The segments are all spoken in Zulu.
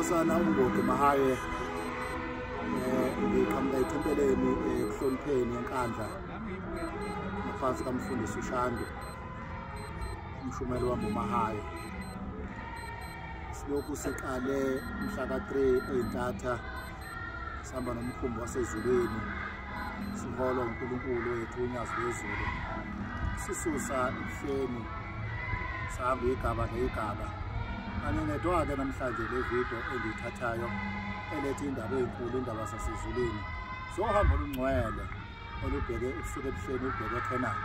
Inkosana uNgodi Mahaye ngiqhamuka ethempeleni ekuhlonipheni eNkandla ngaphansi kaMfundisi uShandu, umshumeli wami uMahaye. Silokhu siqale mhla ka-3 ey'ntatha sihamba nomkhumbi wasezulwini, siholwa uNkulunkulu wethu uNyazi lwezulu, sisusa ebuhleni sihamba igaba ngegaba. Angingedwa-ke namhlanje le video engiyithathayo elethe indaba ey'nkulu, indaba zasezulwini zohambo olungcwele olubheke ukusuka ebuhleni ubheke eKhenani.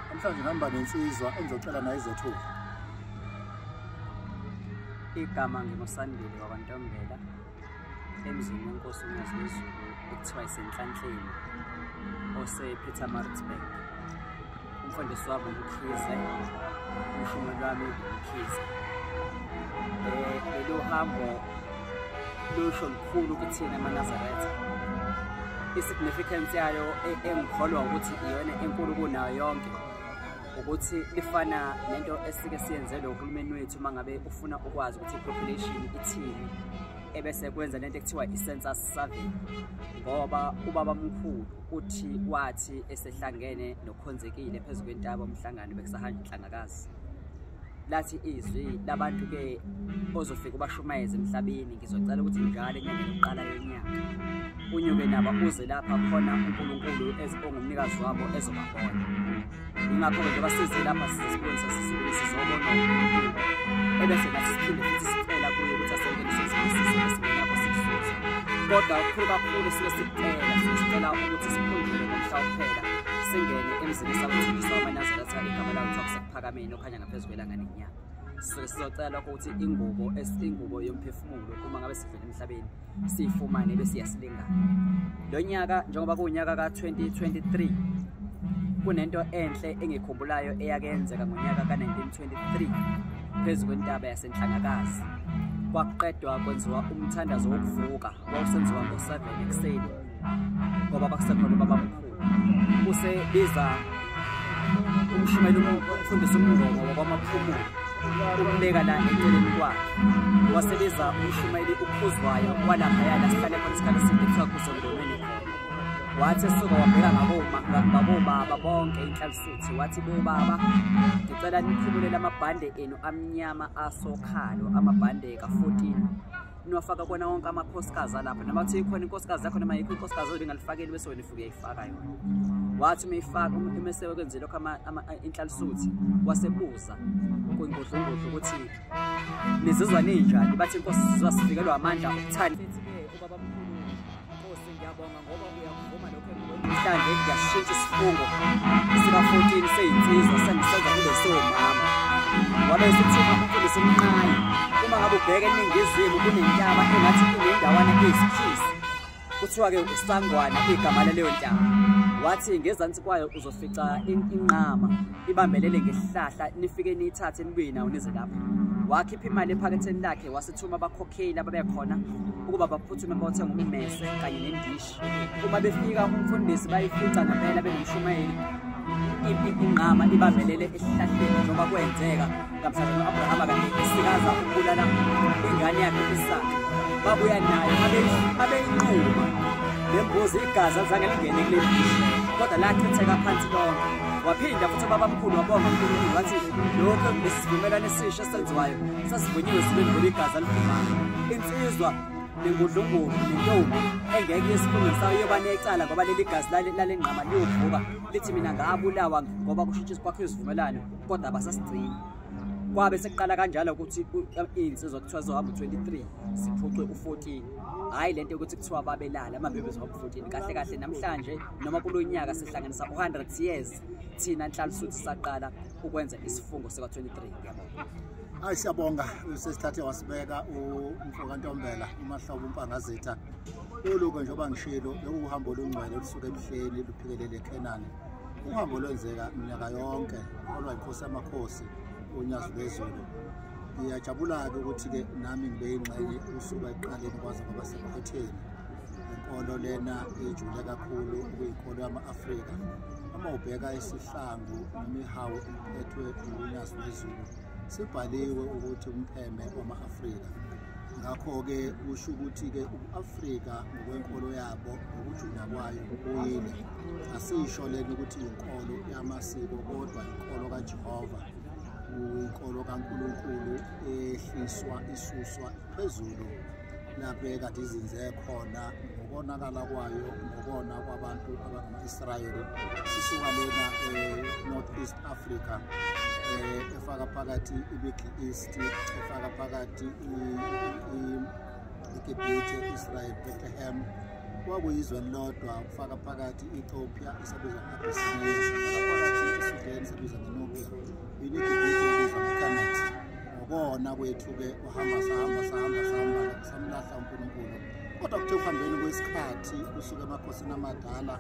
Namhlanje ngihamba nensizwa engizocela nayo izethulo. Igama nginguSandile wakwaNtombela, emzini wenkosi uNyazi lwezulu ekuthiwa iseNhlanhleni ose-Pietermaritzburg. Umfundisi wabo uMkhize, umshumeli wami uMkhize. Lolu hambo lusho lukhulu kuthina amaNazaretha. I-significance yayo engikholwa ukuthi iyona enkulu kunayo yonke, ukuthi lifana nento esike siyenze lo hulumeni wethu uma ngabe ufuna ukwazi ukuthi i-population ithini, ebese kwenza lento ekuthiwa i-census survey. Ngoba ubaba mkhulu uthi wathi esehlangene noKhonzekile phezu kwentaba umhlangano bekusahanjwa inhlangakazi, lathi izwi labantu-ke ozofika ubashumayeze emhlabeni, ngizocela ukuthi njalo enyangeni yokuqala yonyaka unyuke nabo uze lapha khona uNkulunkulu ongumnikazi wabo ezobabona. Yingakho-ke njengoba size lapha sizibonisa sizobona uNkulunkulu, ebese nathi siphinde futhi sicela kuye ukuthi asengenise isibusiso esingenakho sikususa. Kodwa okukhulu kakhulu suke sicela ukuthi sikhunjulwe ngomhla wokuphela, singene emzini esawuthenjiswa amaNazaretha, igama lawo kuthiwa kuseKuphakameni okhanya ngaphezu kwelanga nenyanga. Sisuke sizocela lokho ukuthi ingubo yomphefumulo uma ngabe sidlula emhlabeni siyifumane bese iyasilingana. Lo nyaka njengoba kuwunyaka ka-2023 kunento enhle engikhumbulayo eyakenzeka ngonyaka ka-1923 phezu kwentaba yaseNhlangakazi. Kwaqedwa kwenziwa umthandazo wokuvuka, wawusenziwa ngo-7 ekuseni ngoba kwakusekhona ubabamkhulu. Usebiza umshumeli umfundisi uMngoma wakwaMaphumulo umbeka la eceleni kwakhe, wasebiza umshumeli uKhuzwayo walaphaya la sihlale khona isikhathi eside kuthiwa kusengomeni khona. Wathi esuka wabheka ngabobaba bonke inhlalisuthi, wathi bobaba ngicela nikhumulele amabhande enu amnyama asokhalo, amabhande ka-14 niwafaka kona wonke amakhosikazi alapha, noma kuthiwa ikhona inkosikazi yakho noma yikho inkosikazi ozobe ingalifakeli bese wena ifike uyayifaka yona. Wathi uma ifaka uma esekwenzile lokho inhlalisuthi, wasebuza kwingudlungudlu ukuthi nizizwa ninjani, bathi inkosi sizizwa sifikelwa amandla okuthanda. Futhi-ke ubaba mkhulu, Nkosi ngiyabonga ngoba uyakuvuma lokho namhlanje, ngiyashintsha isifungo sika-14 seyinsizwa sengisenza kube sewumama. Wabe esethuma umfundisi uMnqayi, uma ngabe ubheka eningizimu kunentaba engathi inendawana eyisikhisi, kuthiwa-ke uSangwana igama laleyo ntaba. Wathi ngezansi kwayo uzofica inqama ibambelele ngesihlahla, nifike niyithathe nibuye nayo nize lapha. Wakhipha imali ephaketheni lakhe wasethuma abakhokheli ababekhona ukuba baphuthume bayothenga ummese kanye nendishi. Uma befika umfundisi bayifica ngempela benomshumayeli inqama ibambelele esihlahleni, njengoba kwenzeka ngamhlazana u-Abrahama kade esikaza ukubulala ingane yakhe u-Isaka. Babuya nayo babeyinquma le mbuzi, igazi alizange lingene kule ndishi kodwa lachitheka phansi lonke. Waphinda futhi ubabamkhulu wabonga uNkulunkulu wathi lokho lesivumelwano esisha esenziwayo sasivunyiwe ezulwini ngoba igazi alivumanga. Insizwa nengudlungudlu nentombi engeke yesifungweni sayo iyoba necala ngoba leli gazi lale nqama liyovuka lithi mina ngabulawa ngoba kushintsha kwakho isivumelwano, kodwa abasasigcini. Kwabe sekuqala kanjalo ukuthi iy'nsizwa kuthiwa zizohamba u-23 ziphucwe u-14. Hhayi lento yokuthi kuthiwa babelala uma bebezohamba u-14. Kahle kahle namhlanje noma kulo nyaka sihlanganisa u-100 years thina Nhlalisuthi saqala ukwenza isifungo sika-23. Ngiyabonga. Hayi siyabonga, sesithathe wasibeka umfokaNtombela uMahlobo uMpangazitha. Lolu-ke njengoba ngishilo bekuwuhambo olungcwele olusuka ebuhleni luphikelele eKhenani. Uhambo lwenzeka minyaka yonke olwa yinkosi yamakhosi uNyazi lwezulu. Ngiyajabula-ke ukuthi-ke nami ngibe yingxenye usuka ekuqaleni kwaze kwaba sekuphetheni. Inkolo lena ejule kakhulu okuyinkolo yama-Afrika. Uma ubheka isihlangu noma ihawu eliphethwe uNyazi lwezulu, sibhaliwe ukuthi umpheme wama-Afrika. Ngakho-ke kusho ukuthi-ke ubu-Afrika ngokwenkolo yabo ngokujula kwayo bubuyile. Asisho lena ukuthi inkolo yamasiko kodwa inkolo kaJehova, inkolo kaNkulunkulu ehliswa isuswa phezulu lapho ekade izinze khona ngokonakala kwayo, ngokona kwabantu abangama-Israyeli. Sisuka lena e-North East Africa, efaka phakathi i-Middle East, efaka phakathi iGibhithe, Israel, Bethlehem. Kwakuyizwe lodwa, kufaka phakathi i-Ethiopia esabizwa nge-Abyssinia, faka phakathi iSudan esabizwa ngeNubia, iGibhithe ebizwa ngeKemet. Ngokona kwethu-ke wahamba sahamba sahamba sahamba samlahla uNkulunkulu. Kodwa kuthe ekuhambeni kwesikhathi kusuka emakhosini amadala,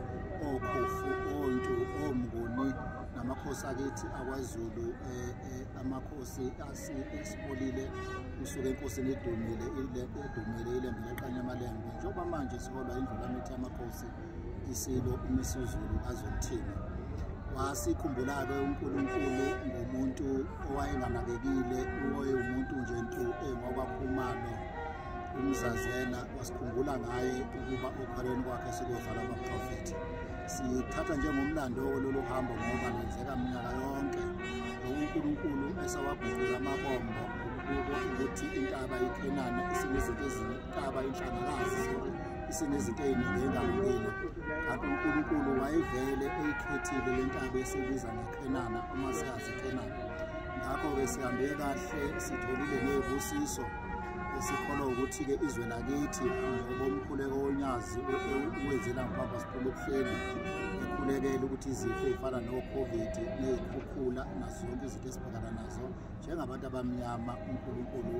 oKhofu, oNtu, oMnguni namakhosi akithi akwaZulu, amakhosi esiholile kusuka enkosini edumile iLembe leQanya Amalembe. Njengoba manje siholwa iNdlulamithi yamakhosi, iSilo uMisuzulu kaZwelithini. Wasikhumbula-ke uNkulunkulu ngomuntu owayenganakekile, owayewumuntu nje ntu engokwaKhumalo, uMzazela. Wasikhumbula ngaye ukuba okhalweni kwakhe sikozala abaprofethi. Sithatha njengomlando lolu hambo ngoba lwenzeka minyaka yonke. UNkulunkulu esawaguqula amabombo ukuthi intaba iKhenani isinezinto eziningi, intaba inhlangakazi isinezinto ey'ningi engalungile. Kanti uNkulunkulu wayevele eyikhethile le ntaba esiyibiza ngeKhenana, uma siyazi iKhenani. Ngakho-ke sihambe kahle, sitholile ney'busiso. Esikholwa ukuthi-ke izwe lakithi ngoba umkhuleko wonyazi wenzela ngaphambi siphuma ebuhleni, ekhulekela ukuthi izifo ey'fana no-COVID ney'khukhula nazo zonke izinto esibhekana nazo njengabantu abamnyama uNkulunkulu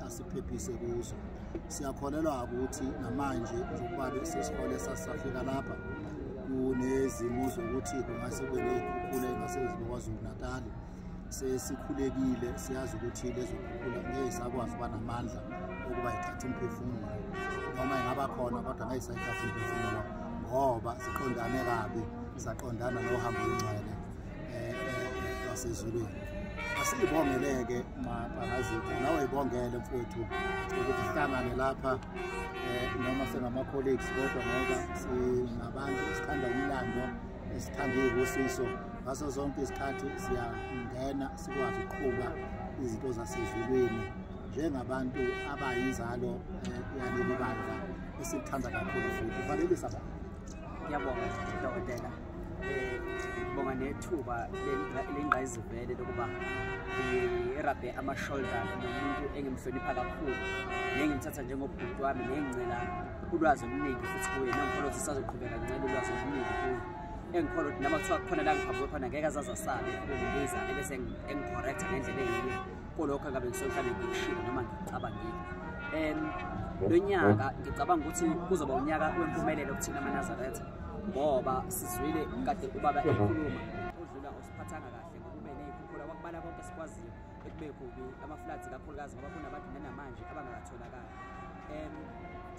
asiphephise kuzo. Siyakholelwa ukuthi namanje njengoba sesihole sasafika lapha kunezimo zokuthi kungase kube ney'khukhula ey'ngase zibe KwaZulu Natal. Sesikhulekile, siyazi ukuthi lezo khukhula ngeke sakwazi ukuba namandla okuba ithathe umphefumulo, noma ingaba khona kodwa ngeke sayithatha umphefumulo ngoba siqondane kabi, saqondana nohambo olungcwele lwasezulwini. Asiyibongeleke Mapangazitha, nawe ibongele mfowethu ukuthi sihlangane lapha noma singama-colleagues, kodwa ngoba singabantu esithanda umlando, esithanda iy'busiso. Ngaso zonke izikhathi siyangena sikwazi ukuqhuba izinto zasezulwini njengabantu abayinzalo yaleli bandla esikuthanda kakhulu futhi. Valelisa baba. Ngiyabonga dokotela. Ngibonga nethuba lengqayizivele lokuba ngirabhe ama-shoulder nomuntu engimhlonipha kakhulu nengimthatha njengobhuti wami nengicela ulwazi oluningi futhi kuye, nengikholwa ukuthi sisazoqhubeka ngincela ulwazi oluningi kuye. Engikholwa ukuthi noma kuthiwa kukhona la ngiphambuke khona ngeke azaze asabe ukungibiza ebese engicorrecta ngendlela eyiyo kulokho engabe ngisuke mhlawumbe ngikushilo noma ngikucabangile. Lo nyaka ngicabanga ukuthi kuzoba unyaka wempumelelo kuthina amaNazaretha, ngoba sizwile kade ubaba ekhuluma odlula osiphathanga kahle ngokube ney'khukhula, wakubala konke esikwaziyo ekube kubi, ama-floods kakhulukazi ngoba kunabantu nanamanje abangakatholakali.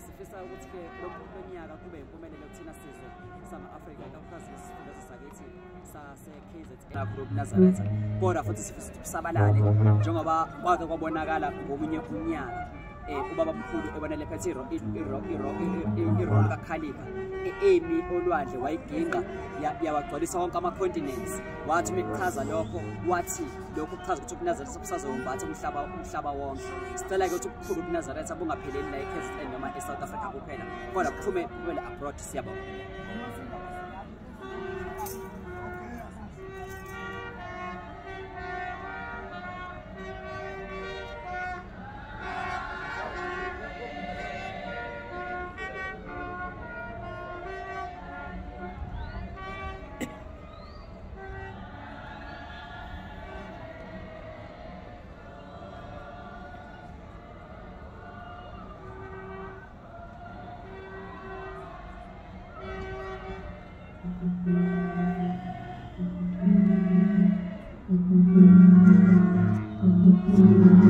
Sifisa ukuthi-ke lo nyaka kube impumelelo kuthina sizwe sama-Afrika, ikakhulukazi isifundazwe sakithi sase-KZN Nazaretha, kodwa futhi sifisa ukuthi kusabalale njengoba kwake kwabonakala ngomunye unyaka ubaba mkhulu ebonele phethe irolo kaKhalipha emi olwandle wayiginqa yawagcwalisa wonke ama-continents. Wathi uma ekuchaza lokho, wathi lokhu kuchaza ukuthi ubuNazaretha busazowumbatha umhlaba wonke. Sicela-ke ukuthi ubukhulu ubuNazaretha bungapheleli la e-KZN noma e-South Africa kuphela, kodwa kuphume kuphele abroad. Siyabonga. Thank you.